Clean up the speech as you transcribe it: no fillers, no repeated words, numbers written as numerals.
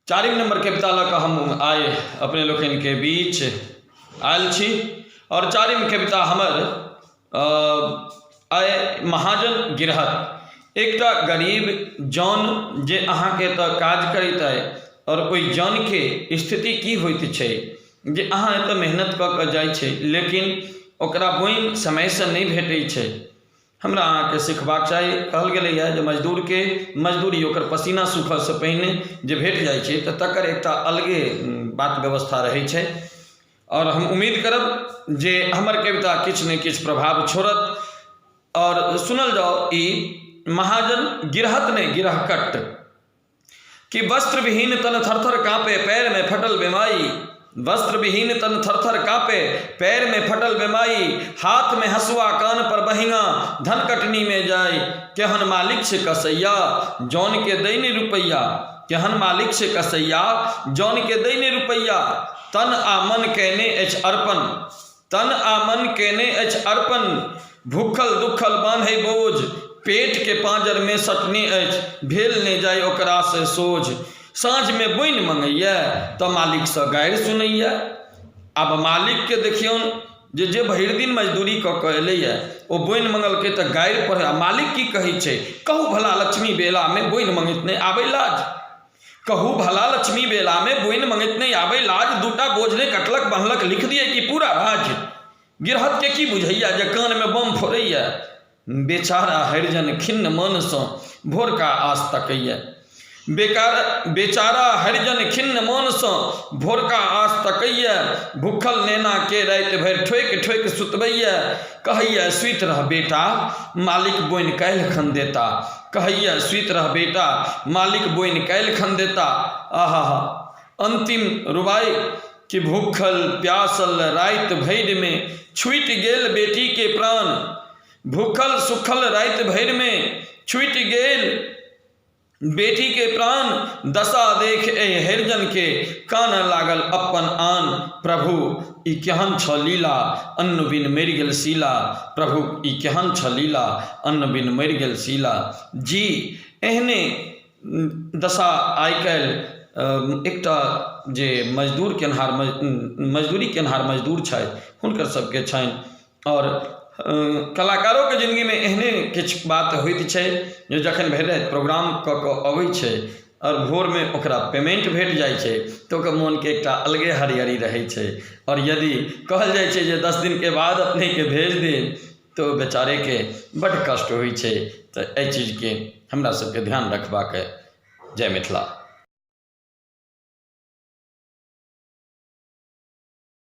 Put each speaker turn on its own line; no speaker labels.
चारिम नम्बर कविता लऽ कऽ हम आइ अपने लोकनिके बीच आयल छी आओर चारिम कविता हमर आइ महाजन गिरहत। एकटा गरीब जन जे अहाँके एतऽ काज करैत अइ आओर ओहि जनके स्थिति की होइत छै जे अहाँ एतऽ मेहनत कऽ कऽ जाइ छै लेकिन ओकरा बोनि समयसँ नहि भेटै छै। हमरा अहाँके सिखबाक चाही। कहल गेलैए जे मजदूरके मजदूरी ओकर पसीना सूखऽसँ पहिने जे भेट जाइ छै तऽ तकर एकटा अलगे बात व्यवस्था रहै छै। आओर हम उम्मीद करब जे हमर कविता किछु ने किछु प्रभाव छोड़त। आओर सुनल जाउ ई महाजन गिरहत नहि गिरहकट कि वस्त्र विहीन तन थरथर काँपे पैर में फटल बेमाई, वस्त्र विहीन तन थरथर काँपे पैर में फटल बेमाई, हाथ में हसुआ कान पर बहिंगा धन कटनी में जाई, केहन मालिक छै कसैया जौन के दै नहि रुपैया, केहन मालिक छै कसैया जौन के दै नहि रुपैया, तन आ मन कयने अछि अर्पण, तन आ मन कयने अछि अर्पण, भूखल दुखल बान्है बोझ, पेटके पाँजरमे सटने अछि, भेल नहि जाइ ओकरासँ सोझ। साँझमे बोनि मँगैए तऽ मालिकसँ गारि सुनैए। आब मालिकके देखियौन जे जे भरि दिन मजदूरी कऽ कऽ एलैए ओ बोनि मँगलकै तऽ गारि पढ़ै। आ मालिक की कहै छै, कहू भला लक्ष्मी बेलामे बोनि मँगैत नहि आबै लाज, कहू भला लक्ष्मी बेलामे बोनि मँगैत नहि आबै लाज, दूटा बोझ नहि कटलक बन्हलक लिख दियै कि पूरा राज। गिरहतके की बुझैया जे कानमे बम फोड़ैया, बेचारा हरिजन खिन्न मनसँ भोरका आस तकैया, बेकार बेचारा हरिजन खिन्न मनसँ भोरका आस तकैया, भूखल नेनाके राति भरि ठोकि ठोकि सुतबैया, कहैया सुति रह बेटा मालिक बोनि काल्हि खन देता, कहैया सुति रह बेटा मालिक बोनि काल्हि खन देता। आहा हा अंतिम रुबाई कि भूखल प्यासल राति भरिमे छूटि गेल बेटीके प्राण, भूखल सुखल राति भरिमे छूटि गेल बेटीके प्राण, दशा देख एहि हरिजनके कानऽ लागल अपन आन, प्रभु ई केहन छह लीला अन्न बिन मरि गेल शीला, प्रभु ई केहन छह लीला अन्न बिन मरि गेल शीला। जी एहने दशा आइ काल्हि एकटा जे मजदूर केनहार मजदूरी केनहार मजदूर छथि हुनकर सबके छनि। आओर कलाकारोके जिन्दगीमे एहने किछु बात होइत छै जे जखन भरि राति प्रोग्राम कऽ कऽ अबै छै आओर भोरमे ओकरा पेमेन्ट भेट जाइ छै तऽ ओकर मोनके एकटा अलगे हरियरी रहै छै। आओर यदि कहल जाइ छै जे 10 दिनके बाद अपनेके भेज देब तऽ ओ बेचारेके बड्ड कष्ट होइ छै। तऽ एहि चीजके हमरा सबके ध्यान रखबाक अइ। जय मिथिला।